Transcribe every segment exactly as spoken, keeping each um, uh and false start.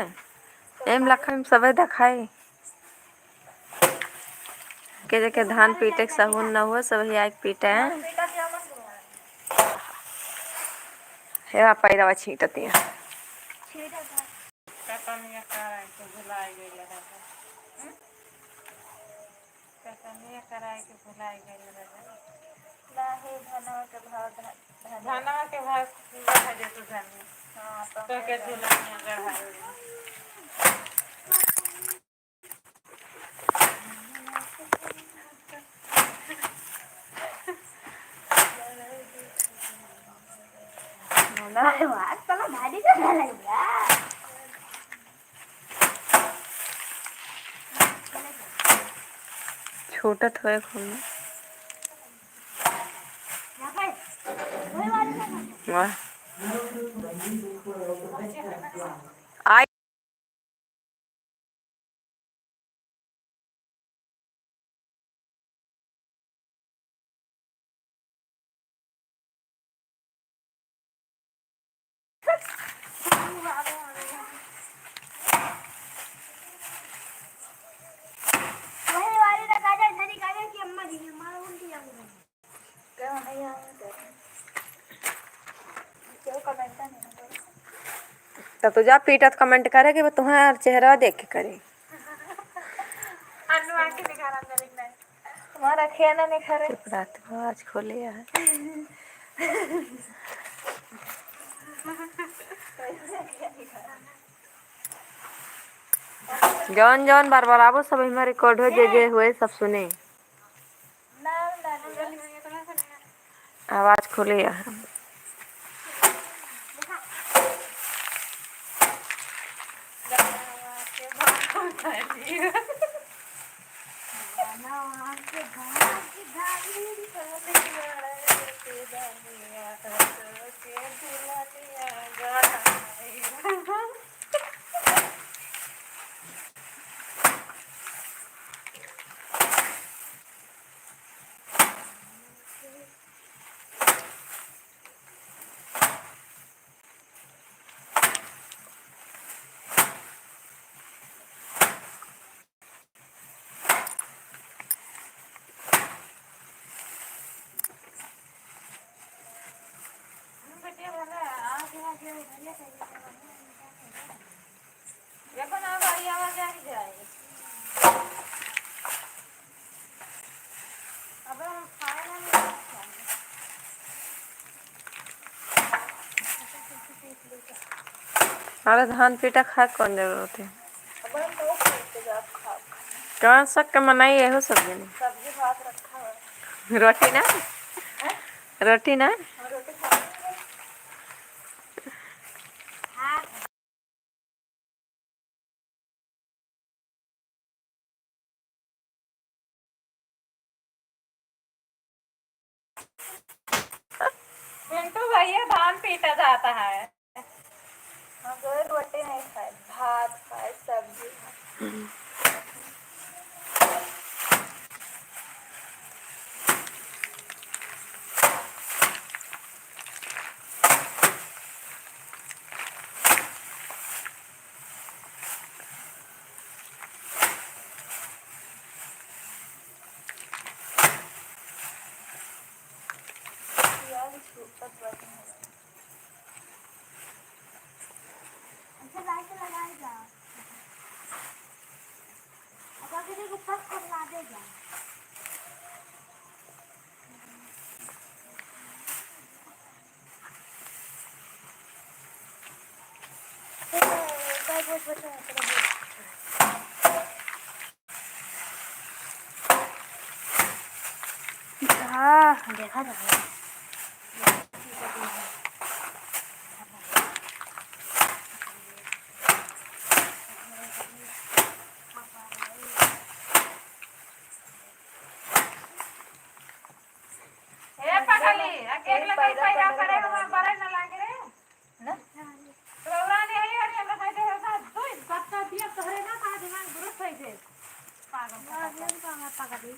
एम लखन सबे देखाई। के जेके धान पीटे के सहून न हुआ, सब ही आइके पीटे हैं। हे बा, पैरवा छींटतिया। कटनिया कराए के भुलाए गइल रहे। हम्म? कटनिया कराए के भुलाए गइल रहे। नाही, धनवा के भाव ध-, धनिया। धनवा के भाव पूरा हो जेतु धनिया। हाँ, तो तोके झुलनिया गढ़ाई। छूटत होए खून। वाह। आई। वही वाली ना काजल, धनी काजल की अम्मा जी, हमारा उल्टी आ गई। क्यों नहीं आया तेरे? क्यों comment नहीं करे? तो तू जा पीटत comment करे कि वो तुम्हारा चेहरा देख के करे। अन्नू आके निकाला अंदर एक नहीं। हमारा खेना नहीं खा रहे। चुप रह तू, आज खोले है। जौन जौन बार बार आवो, सब इमा record हो, जे जे हुए सब सुने। आवाज खोले यार। अरे धान पीटा खाए के कौन जरूरत है? कौन सा के मनाई, एहो सब जने। सब्जी भात रखा है। रोटी ना? हैं? रोटी ना? हाँ, रोटी खा लेंगे। पिंटू भैया, धान पीटा जाता है। हम तो रोटी नहीं खाए, भात खाए, सब्जी खाए। हाँ, देखा था। ए पगली, अकेले लगे पैदा करे, वहाँ बरे न लागे रे। ना? रौरा ने यही हरी हमरा कह दे, हमरा दुई बच्चा दिया तोहरे ना, तारा दिमाग दुरुस्त होई जे। पागल, पागल, पागल, पागल।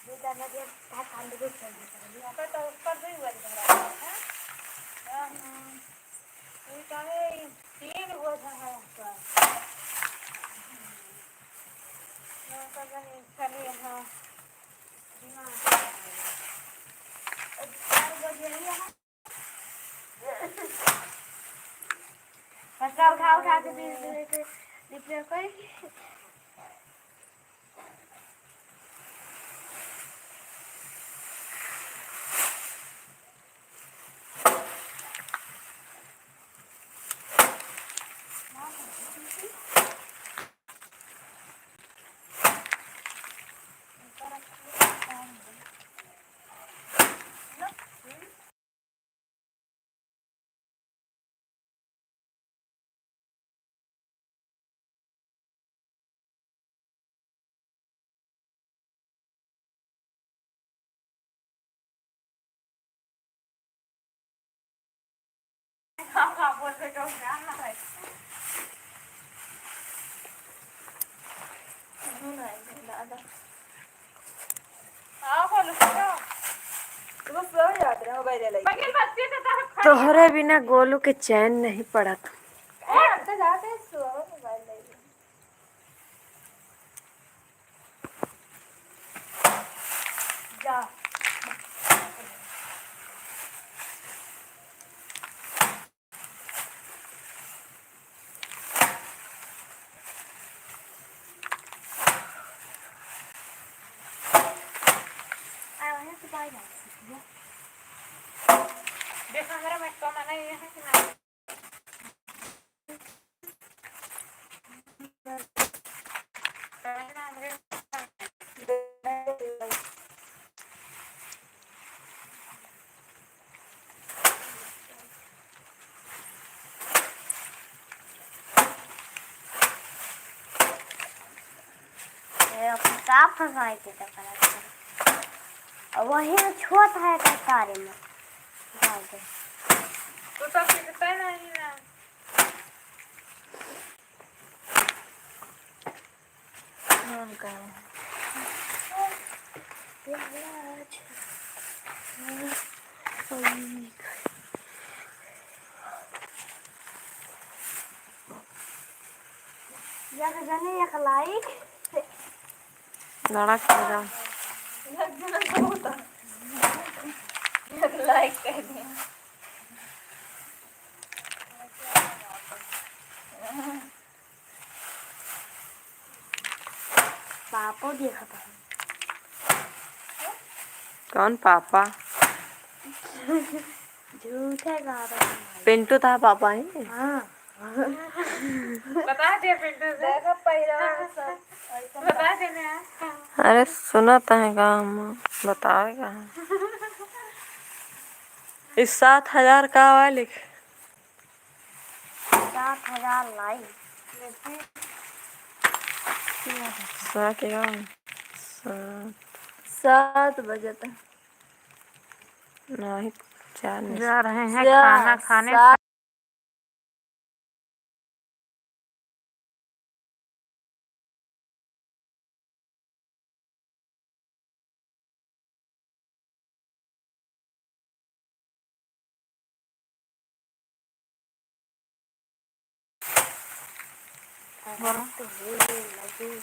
दू दाना दिया, का कांड को चल दे। यहाँ पर तो ऊपर दुई वाली बना है। हाँ, हाँ। ई काहे ई तीन गो है आपका? मैं तो बनी खाली, हाँ। दिमाग। अब चार बजे ही है। कचरा उठा उठा के बीस दिन के रिपेयर करी। तोहरे बिना गोलू के चैन नहीं पड़त। जा। देखा, हमरा में कम नहीं है कि ना? ए, अपन का फंसाए के तो करत है। अब वही में छोट है तो तारे में डाल दे। तू तो सीखता नहीं ना। और का है? प्याज। एक जने एक like। लड़क हो जा। एक जने बहुत। एक like कर दिया। पापो देखत है। कौन पापा? झूठे गा रहे हैं। पिंटू तोहार पापा है? हाँ। बता दे पिंटू से। देखो पहिरवा सब। बता दे ना। अरे सुनत है का हम बतावे का है? इस सात हजार का वाले सात हजार लाई। सात या सात। सात बजे तक। नहीं, चार नहीं। जा रहे हैं चार, खाना खाने। सात।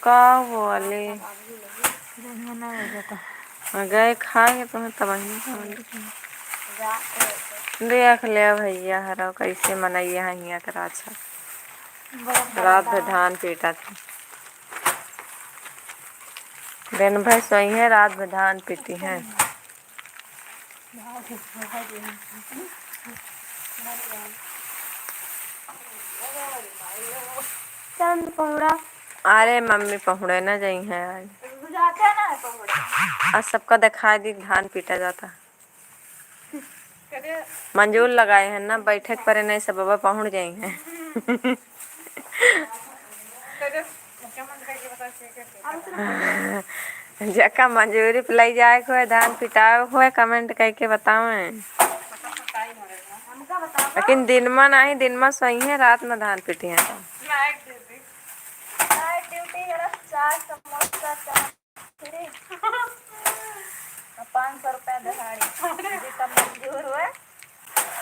का बोले? गए खाए के तुम्हें तबाही। देख ले भैया हरा कैसे मनैया है हियाँ के राछा। रात भर धान पीटा था। दिन भर सोई है, रात भर धान पीटी है। चंद पहुड़ा। अरे मम्मी पहुड़े ना जाई है आज। बुझाते ना है पहुड़ा। आज सबका दिखाई दी धान पीटा जाता। मंजूर लगाए हैं ना, बैठक पर नहीं सब बाबा पहुँच जाई हैं। जका मंजूरी पे लई जाए के होए, धान पिटावे के होए, comment करके बतावें। लेकिन दिन में नहीं, दिन में सोई है, रात में धान पीटी है। Night duty है ना, चार समोसा, चार फ्री। और पाँच सौ रुपया दिहाड़ी। जितना मंजूर हुआ।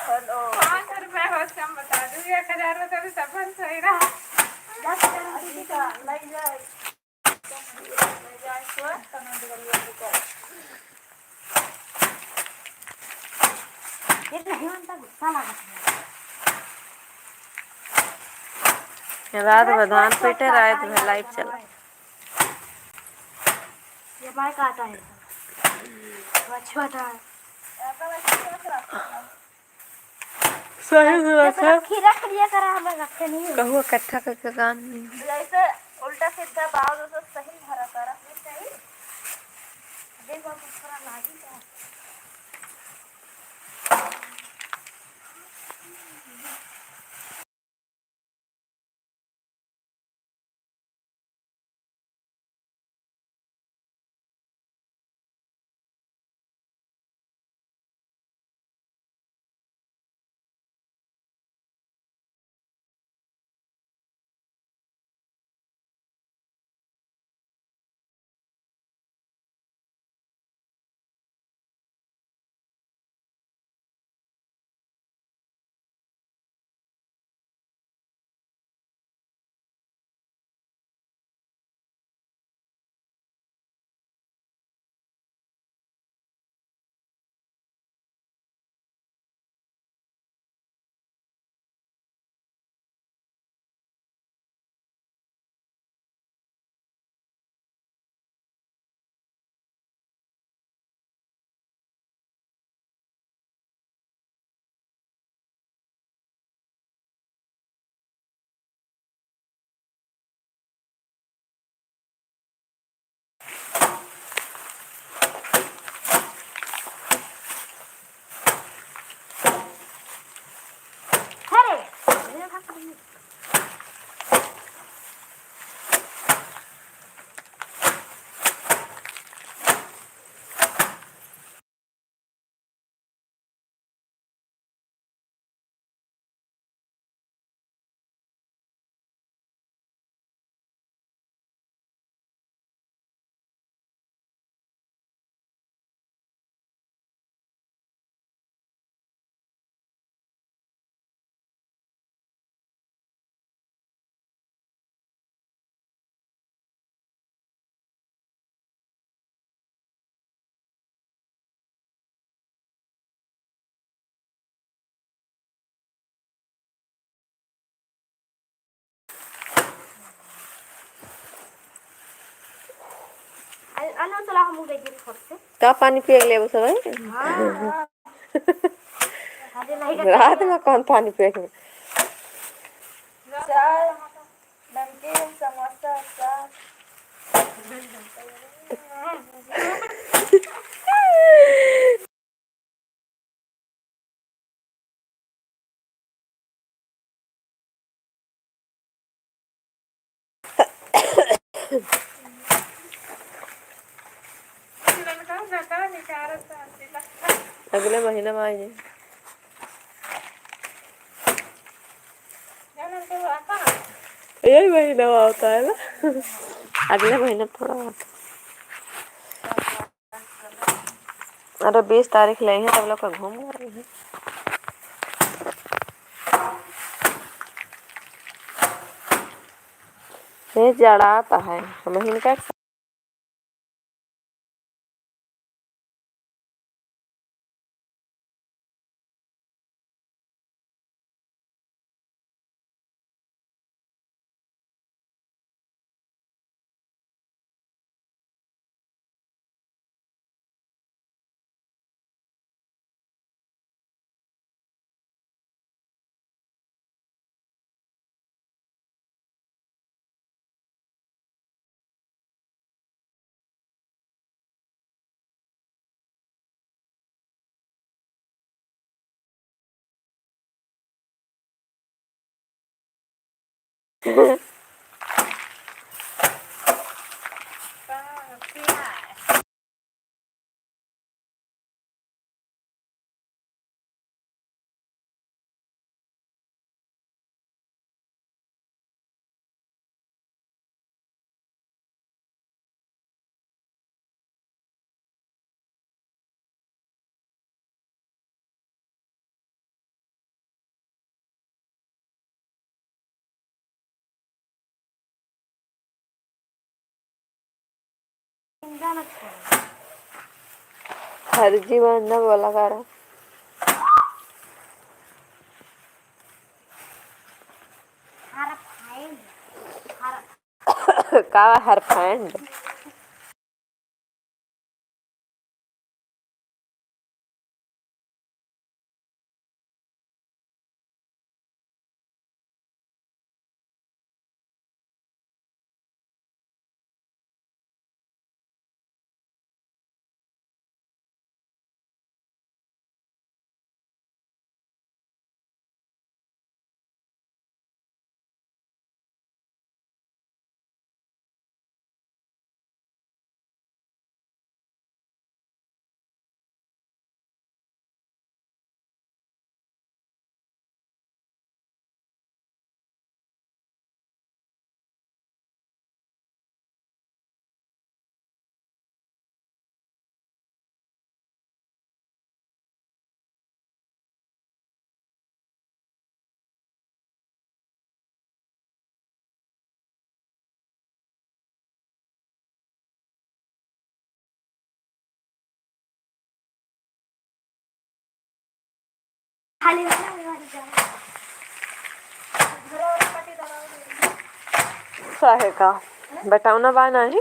पाँच रुपया हो से हम बता दूँ, एक हजार में तो अभी सब सही रहा। ये नहीं, हम तो गुस्सा लगा। रात भर धान पीटे, रात भर लाइट चला। ये माय काटा है। अच्छा था। सही से रखा। रखी, रख लिया करा, हम रखे नहीं। कहूँ इकट्ठा करके काम नहीं हो। जैसे उल्टा सीधा बाव, दोस्तों, सही भरा करा। देखो, थोड़ा लागी का। अरे, अनु, चला, हम उधर गिर फट से। का पानी पिए के लेबो सब, हैं? हाँ। अरे, नहीं, रात में कौन पानी पिए के? चाय, नमकीन, समोसा, अचार। अगले महीना में आई जाए। यही महीना में होता है ना, अगले महीना थोड़ा होता। अरे, बीस तारीख ले हैं, तब लोग का घूम रहे हैं। ये जड़ाता है, हम इनका फर्जी बहन ना बोला करा। का हर फ्रेंड? काहे का? बेटौना बा नाही?